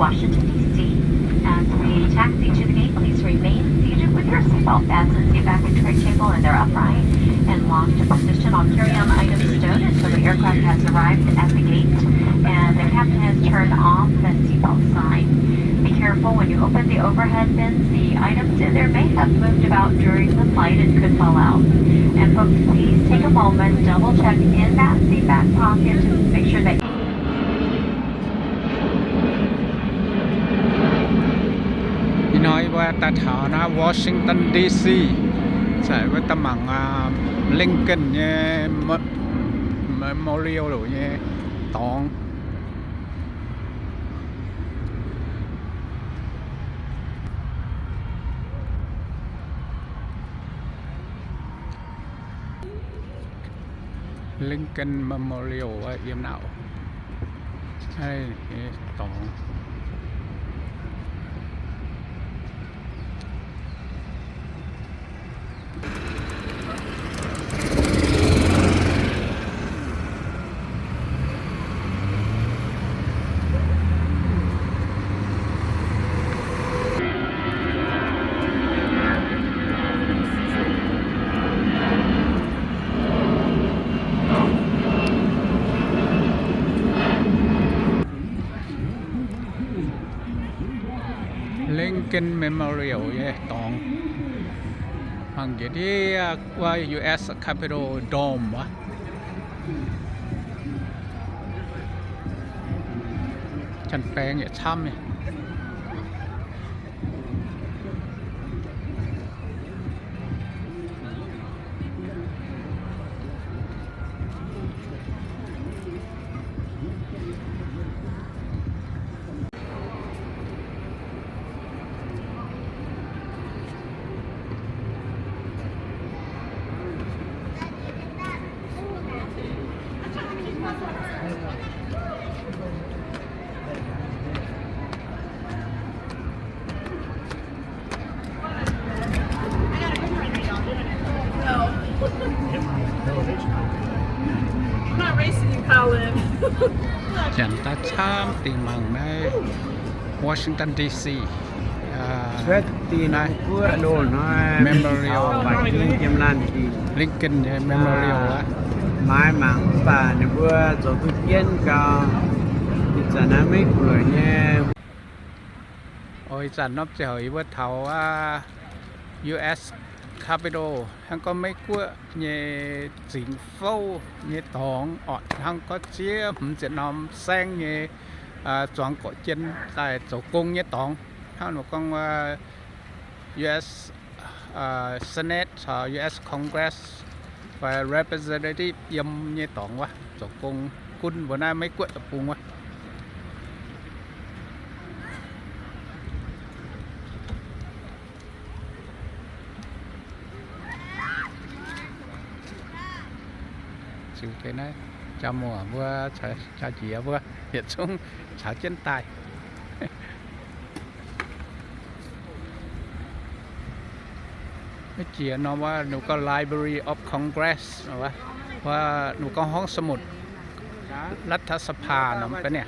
Washington, D C. As we taxi to the gate, please remain seated with your seatbelt fastened, seat back and tray table in their upright and locked position. All carry-on items stowed until the aircraft has arrived at the gate and the captain has turned off the seatbelt sign. Be careful when you open the overhead bins. The items in there may have moved about during the flight and could fall out. And folks, please take a moment, double check in that seat back pocket to make sure that Ih hnoi mbuo daaih taux naaiv Washington D C, se mbuo daaih mangc Lincoln nyei Memorial nyei dorngx. Lincoln Memorial yiem naaiv, dorngx. Lincoln Memorial nyei dorngx. Mangc njiec ndiev wuov U S Capitol Dome wuov. Janx-baeng yietc camv nyei. Janx daaih camv dingc mangc naaiv Washington D C, naaiv Memorial, Lincoln nyei Memorial aqv. Maaiz mangc mv baac ninh mbuo zoux duqv jienv gau. Ih zanc naaiv Meiv Guoqv nyei. Oix, ih zanc norm ziangh hoc yie mbuo taux U S Capitol, hnangv gorngv Meiv Guoqv nyei zingx fouv nyei dorngx orqc, hnangv gorngv ziex hmz ziepc norm saengv nyei zuangx gorqv-jien daaih zoux gong nyei dorngx. Hnangv nor gorngv U S Senate caux U S Congress fai Representative yiem nyei dorngx wuov zoux gong gunv mbuo naaiv Meiv Guoqv deic-bung wuov. Ziux deix naaiv jaa-muoc mbuo, jaa-njiec mbuo yietc zungv caux jienv daaih. Maiv jiex norm wuov, ninh gorngv Library of Congress, wuov ninh gorngv ห้องสมุดรัฐสภา norm ga'naaiv.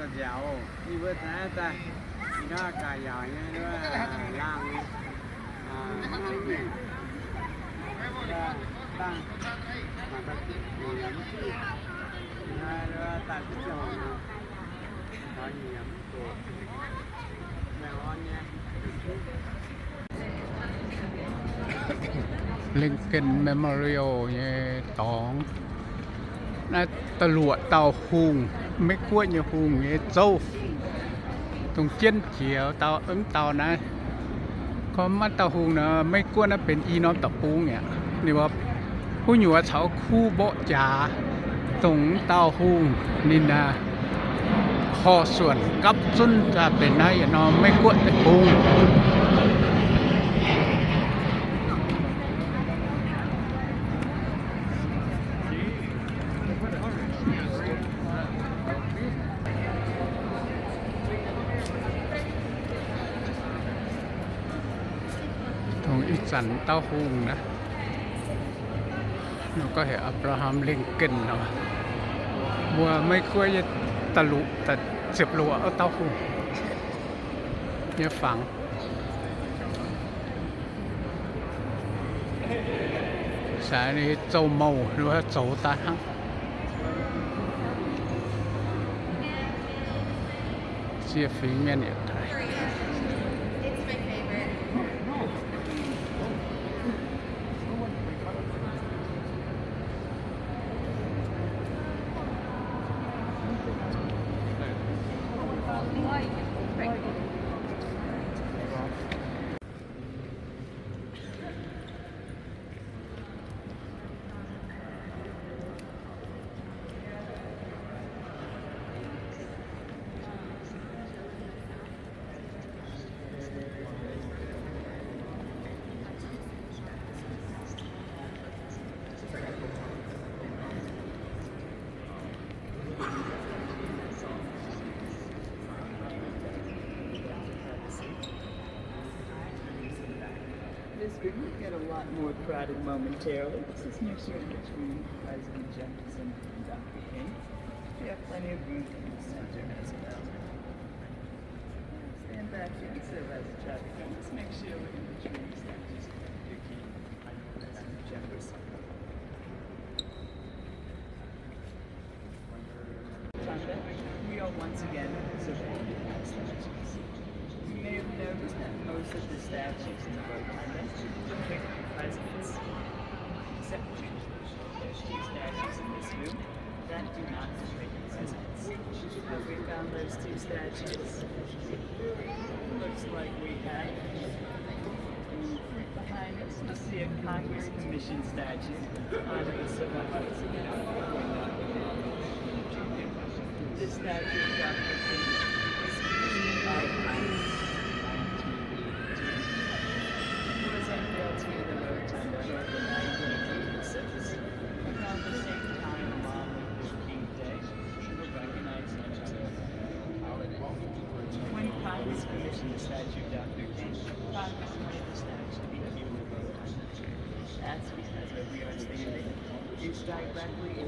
Lincoln Memorial nyei dorngx. Naaiv da'luoqc dauh hungh, Meiv Guoqv nyei hungh nyei zouv, dongh jienv jiex dauh, mv dauh naaiv. Gorngv maiv dauh hungh nor, Meiv Guoqv naaiv benx i norm deic-bung aqv. Ninh mbuo huv nyuoz caux kuv mborqv jaax, dongh mv dauh hungh ninh korv-suonc gapv zunv daaih benx naaiv yietc norm Meiv Guoqv deic-bung. Dongh ih zanc dauh hungh naaiv, ninh gorngv heuc Abraham Lincoln nor, mbuo Meiv Guoqv nyei da'luoqc, ziepc luoqc dauh hungh. nyei fangx. Sai ninh zoux mouc, zoux daaih hnangv. Ziex fingx mienh yietc daaih. This room will get a lot more crowded momentarily. Just make sure in between President Jefferson and Doctor King. We have plenty of room in the center as well. Stand back here so that the traffic can just make sure we're in between the statues. President Jefferson. Rotunda, we are once again surrounded by statues. You may have noticed that most of the statues in the rotunda depict presidents, except two. There's two statues in this room that do not depict presidents. Have we found those two statues? Looks like we have. Right behind us, you'll see a Congress commission statue on the Savannah. This statue of Doctor King was commissioned by Congress in nineteen eighty-two. It was unveiled here in the rotunda in nineteen eighty-six, around the same time Martin Luther King Day. When Congress commissioned the statue of Doctor King, Congress wanted the statue to be here in the rotunda. That's because where we are standing is directly in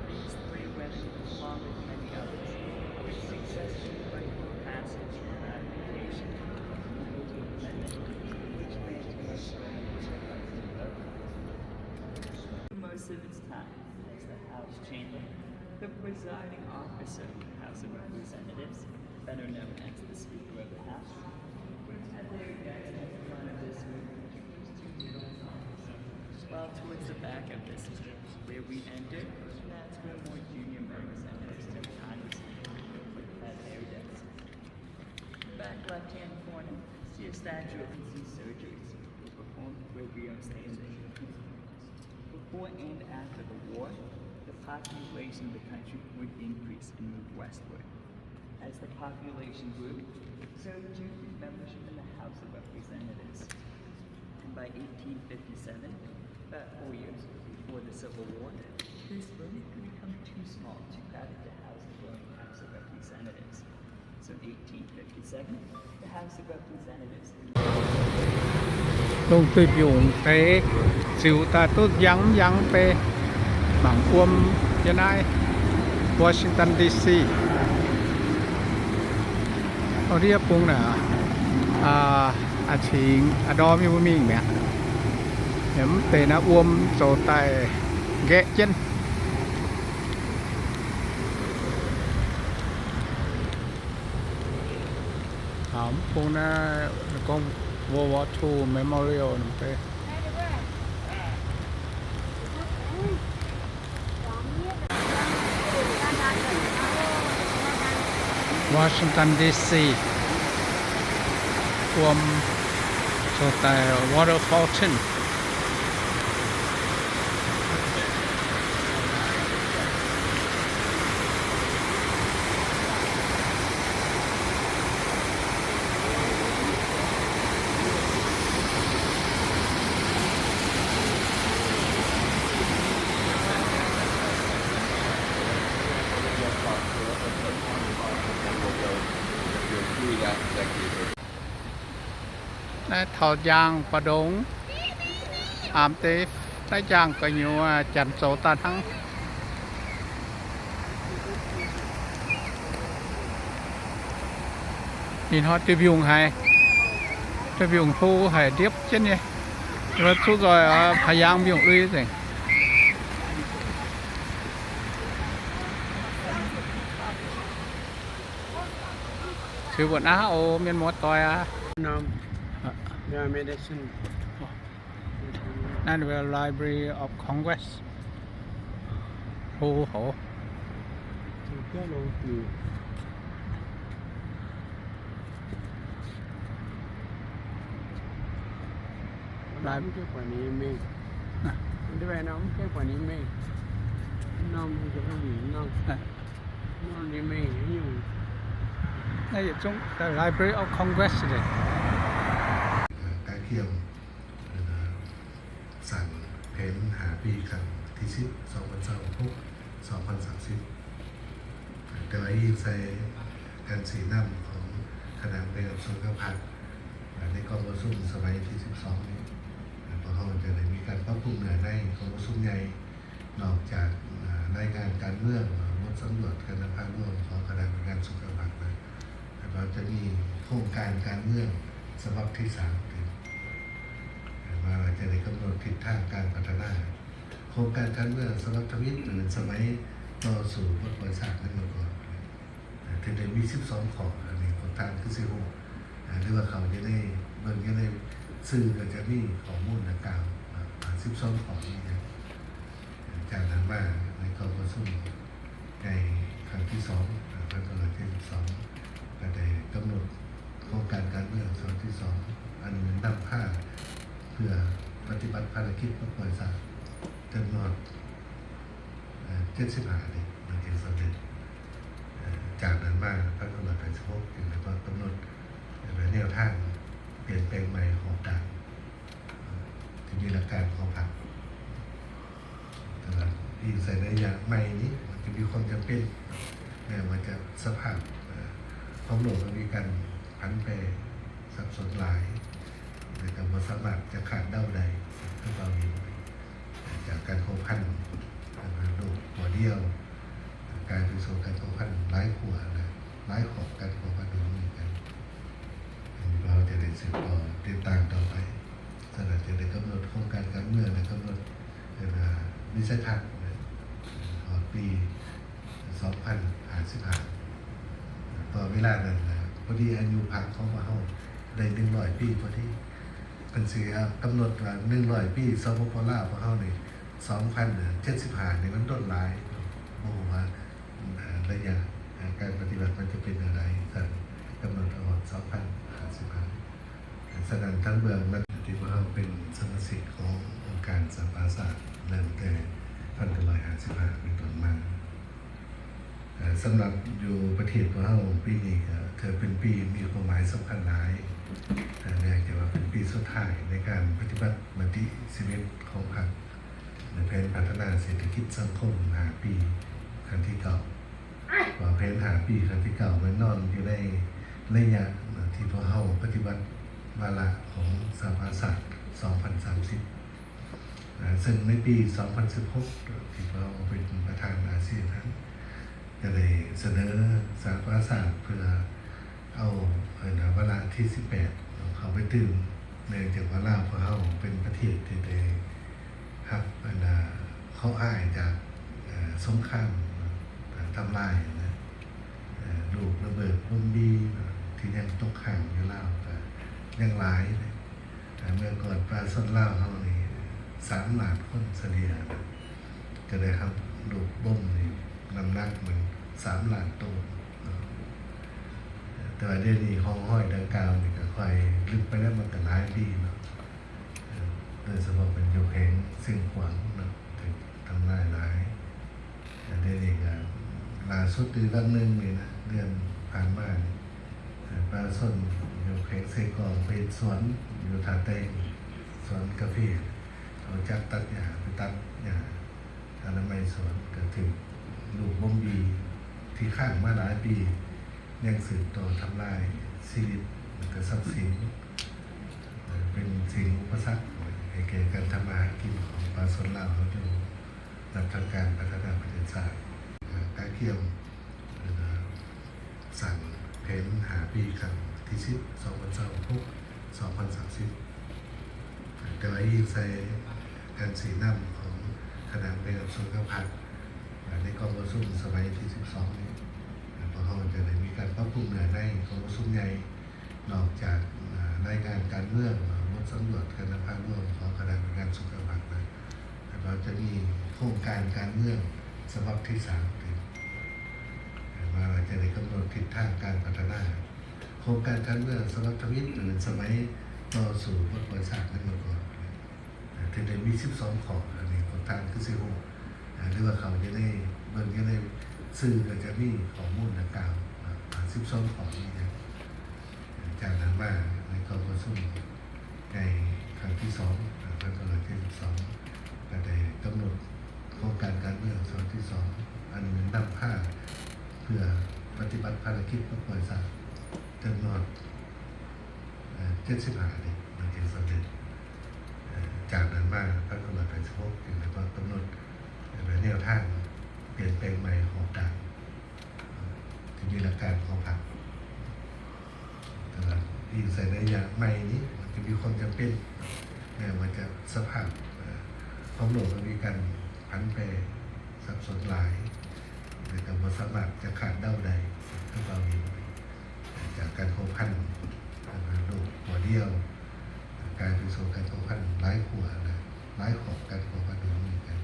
These three weapons, along with many others, were successfully granted passage for ratification of the Amendment, which made the most of its time as the House chamber. The presiding officer of the House of Representatives, better known as the Speaker of the House, would have had their desk in front of this room. While towards the back of this room, where we entered, that's where more junior members of the Congress would have had their desks. Back left-hand corner, see a statue of the C surgeries were performed where we are standing. Before and after the war, the population of the country would increase and move westward. As the population grew, so too did membership in the House of Representatives. And by eighteen fifty-seven, about four years before the Civil War, this room had become too small, too crowded to house the growing House of Representatives. So eighteen fifty-seven, the House of Representatives. Lungh duih mbiungc deix ziux daaih duqv njang mv njang bei, mangc wuom yiem naaiv Washington D C. Ndiev bung naaic, aa, a'cingx a'ndorm yie mbuo mingh mi'aqv. Yiem mv deix naaiv wuom zoux daaih nqaeqv jienv. Aa, mv bung naaiv gorngv World War Two Memorial naaiv deix. Washington D C, wuom zoux daaih water fountain. Naaiv taux njang ba'ndongx. Aamx deix daaih jaangh gu'nyuoz janx zoux daaih hnangv. Ninh hnoi diuh mbiungc haic, diuh mbiungc hlo haic, ndiepv jienv nyei. Zuqc nzoih haaix yaangh mbiungc lui nzengc. Ziux mbuoqc naaiv oc, mienh muoz-doic aac. Norm, yeah, medicine. Naaiv Library of Congress. Hlo houc. Naaiv yietc zungv Library of Congress. Gaax giemh สั่งแผนห้าปี ครั้งที่สิบ สองพันยี่สิบหก สองพันสามสิบ แต่ว่ายิ่งใส่การชี้นำของคณะบริหารส่วนกลางพรรค ในกองประชุมสมัยที่สิบสองนี้ พวกเราจะได้มีการปรับปรุงเนื้อในกองประชุมใหญ่ นอกจากรายงานการเมือง บทสำรวจการนำภาพรวมของคณะบริหารส่วนกลางพรรคแล้ว เราจะมีโครงการการเมืองฉบับที่สาม ว่าจะได้กำหนดทิศทางการพัฒนา โครงการการเมืองสำหรับทวิตหรือสมัยต่อสู้ปลดปล่อยชาติในเมื่อก่อน ที่ได้มีสิบสองข้อ อันนี้ค่อนข้างคือสิฮู้ หรือว่าเขาจะได้เบิ่งจะได้สื่อก็จะมีข้อมูลดังกล่าว สิบสองข้อนี้นะ จากนั้นมาในกองประชุมใหญ่ครั้งที่สอง พันเก้าร้อยเจ็ดสิบสอง ก็ได้กำหนดโครงการการเมืองฉบับที่สอง อันนำพาเพื่อปฏิบัติภารกิจปลดปล่อยชาติ จนฮอด เอ่อ เจ็ดสิบห้า นี่มันจึงสำเร็จ เอ่อ จากนั้นมา พันเก้าร้อยแปดสิบหก จึงได้กำหนด เอ่อ แนวทางเปลี่ยนแปลงใหม่ของการ เอ่อ ที่มีหลักการของพรรค แต่ว่ายิ่งใส่ในระยะใหม่นี้ มันจะมีความจำเป็น แม้ว่าจะสภาพ เอ่อ ของโลกมันมีการผันแปรสับสนหลาย แต่ก็บ่สามารถจะคาดเดาได้ คือเบาอยู่ จากการพัวพัน โลกขั้วเดียว กลายเป็นสู่การพัวพันหลายขั้วนะ หลายขอบการพัวพันของอเมริกัน อันนี้เราจะได้สืบต่อติดตามต่อไป สำหรับจะได้กำหนดโครงการการเมืองและกำหนด เอ่อ วิสัยทัศน์นะ ฮอดปี สองพันห้าสิบห้า ต่อเวลานั้นนะ พอดีอายุพรรคของพวกเราได้หนึ่งร้อยปีพอดี เพิ่นสิกำหนดว่าหนึ่งร้อยปี สปป ลาว พวกเรานี่ สองพันเจ็ดสิบห้า นี่มันโดนหลาย บ่ฮู้ว่า เอ่อ ระยะ เอ่อ การปฏิบัติมันจะเป็นอย่างไร ท่านกำหนดเอาสองพันห้าสิบห้า ฉะนั้นทั้งเบื้องหลังที่พวกเราเป็นสมาชิกขององค์การสหประชาชาติตั้งแต่พันเก้าร้อยห้าสิบห้าเป็นต้นมา เอ่อ สำหรับอยู่ประเทศพวกเราปีนี้ก็ถือเป็นปีมีความหมายสำคัญหลาย เอ่อ เนื่องจากว่าเป็นปีสุดท้ายในการปฏิบัติมติสิบเอ็ดของพรรค ในแผนพัฒนาเศรษฐกิจสังคมห้าปีครั้งที่เก้า ว่าแผนห้าปีครั้งที่เก้ามันนอนอยู่ในระยะที่พวกเราปฏิบัติวาระของสหประชาชาติสองพันสามสิบ อ่า ซึ่งในปีสองพันสิบหก ที่พวกเราเป็นประธานอาเซียนนั้น จะได้เสนอสหประชาชาติเพื่อเอา เอ่อ วาระที่สิบแปดเข้าไปตื่ม เนื่องจากว่าลาวพวกเราเป็นประเทศที่ได้ ครับ บรรดาเคราะห์ร้ายจาก เอ่อ สงคราม เอ่อ ทำลายนะ เอ่อ ลูกระเบิดบอมบี ที่ยังตกค้างอยู่ลาวก็ยังหลายนะ แต่เมื่อก่อนประชาชนลาวเฮานี่สามล้านคนเฉลี่ยนะ จะได้รับลูกบอมนี่น้ำหนักมันสามล้านโตเนาะ แต่ว่าเดี๋ยวนี้ร่องรอยดังกล่าวนี่ก็ค่อยลึกไปแล้ว มันก็หลายปีเนาะ เอ่อ โดยเฉพาะเป็นอยู่แขวงเชียงขวางเนาะ ถูกทำลายหลาย แต่เดี๋ยวนี้ก็ล่าสุดคือครั้งหนึ่งนี่นะ เดือนผ่านมานี่ เอ่อ ประชาชนอยู่แขวงเชียงขวางไปเฮ็ดสวนอยู่ท่าแตง สวนกาแฟ เอาจักรตัดหญ้าไปตัดหญ้า อนามัยสวน ก็ถืกลูกบอมบีที่ค้างมาหลายปี ยังสืบต่อทำลายชีวิตและก็ทรัพย์สิน เป็นสิ่งอุปสรรคให้ การทำมาหากินของประชาชนลาว เราอยู่ระดับทางการพัฒนาประเทศชาติ กระเทียม สั่งแผนห้าปีครั้งที่สิบ สองพันยี่สิบหก สองพันสามสิบ แต่ว่าอิงใส่การชี้นำของคณะกรรมการกระทรวงการคลัง ในกองประชุมสมัยที่สิบสองนี้ พวกเราจะได้มีการปรับปรุงเนื้อในกองประชุมใหญ่ นอกจากรายงานการเมือง บทสำรวจการนำภาพรวมของคณะกรรมการกระทรวงการคลังแล้ว เราจะมีโครงการการเมืองฉบับที่สาม ว่าจะได้กำหนดทิศทางการพัฒนา โครงการการเมืองฉบับทวิต หรือสมัยต่อสู้ปลดปล่อยชาติในเมื่อก่อน ที่ได้มีสิบสองข้อ อันนี้ค่อนข้างคือสิบหก หรือว่าเขาจะได้เบิ่งจะได้สื่อก็จะมีข้อมูลดังกล่าว สิบสองข้อนี้นะ จากนั้นมาในกองประชุมใหญ่ครั้งที่สอง พันเก้าร้อยเจ็ดสิบสอง ก็ได้กำหนดโครงการการเมืองฉบับที่สอง อันนำพาเพื่อปฏิบัติภารกิจปลดปล่อยชาติจนหมด เอ่อ เจ็ดสิบห้า นี่มันจึงสำเร็จ เอ่อ จากนั้นมา พันเก้าร้อยแปดสิบหก จึงได้กำหนดแนวทางเปลี่ยนแปลงใหม่ของการ ที่มีหลักการของพรรค แต่ว่ายิ่งใส่ในระยะใหม่นี้ มันจะมีความจำเป็น แม้ว่าจะสภาพ เอ่อ ของโลกมันมีการผันแปรสับสนหลาย แต่ก็บ่สามารถจะคาดเดาได้ คือเบานี้ จากการพัวพันโลกขั้วเดียว กลายเป็นสู่การพัวพันหลายขั้วนะ หลายขอบการพัวพันของอเมริกัน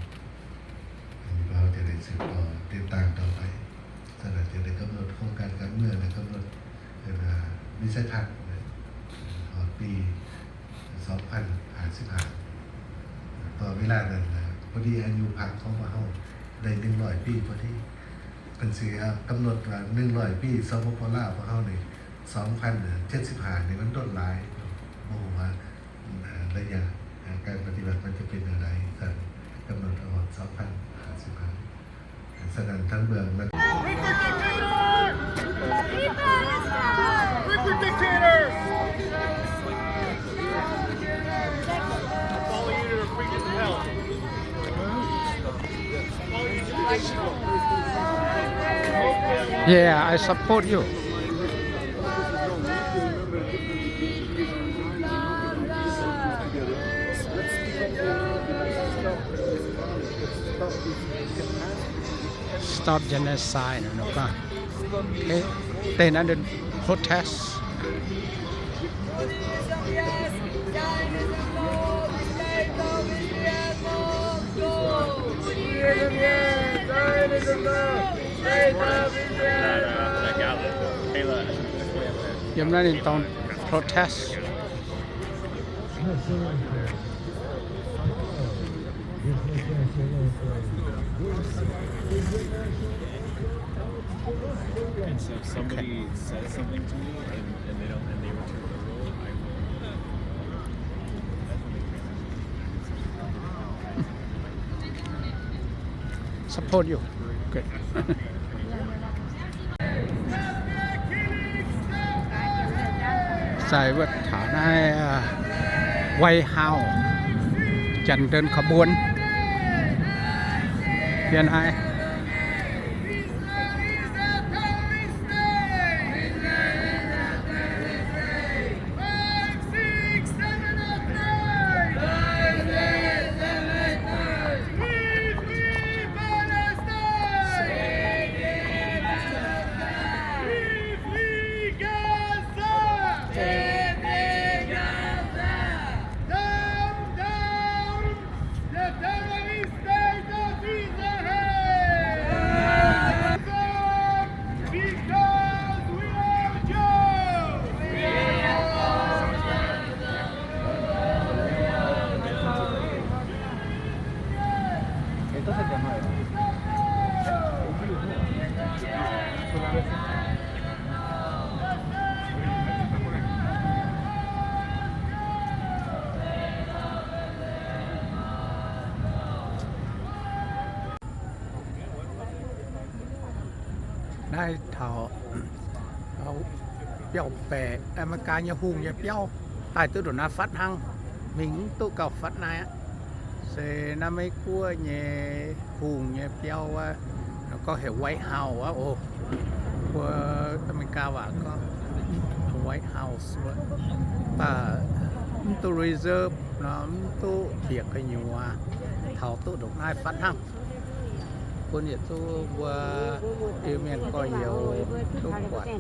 อันนี้เราจะได้สืบต่อติดตามต่อไป สำหรับจะได้กำหนดโครงการการเมืองและกำหนด เอ่อ วิสัยทัศน์นะ ฮอดปี สองพันห้าสิบห้า ตอนเวลานั้นนะ พอดีอายุพรรคของพวกเฮาได้หนึ่งร้อยปีพอดี เพิ่นสิกำหนดว่าหนึ่งร้อยปี สปป ลาว พวกเฮานี่ สองพันเจ็ดสิบห้า นี่มันโดนหลาย บ่ฮู้ว่า เอ่อ ระยะ เอ่อ การปฏิบัติมันจะเป็นอย่างไร ท่านกำหนดเอา สองพันห้าสิบห้า ฉะนั้นทั้งเมืองมัน Wicked dictator! Wicked dictator! All you need are freaking help. All you need is Yeah, I support you. Stop genocide นะ no ก็ okay. Then under protest. Yiem naaiv ninh dorh protest. And so if somebody says something to me and, and they don't, and they return the role, I will, uh, support you. Good. ใส่วัดฐานให้ อ่า ไวท์เฮาส์ จันเดินขบวน เปลี่ยนให้ Free Gaza! Free Gaza! Down, down, the terrorist state of Israel! Because we are Jews! Entonces ya no era. ได้เท่า เอาเปรี้ยวแปะ อเมริกา nyei hungh nyei biauv daaih duqv ndongc naaiv fatv hnangv. mingh mv duqv gauh fatv naaiv aqv. Se naaiv Meiv Guoqv nyei hungh nyei biauv wuov, gorngv heuc White House aqv oc. Mbuo Aa^me^li^gaa waac gorngv White House wuov, mv duqv reserve nor, mv duqv bieqc gu'nyuoz, taux duqv ndongc naaiv fatv hnangv. Bun yietc zungv mbuo Iu-Mienh gorx-youz duqv buatc.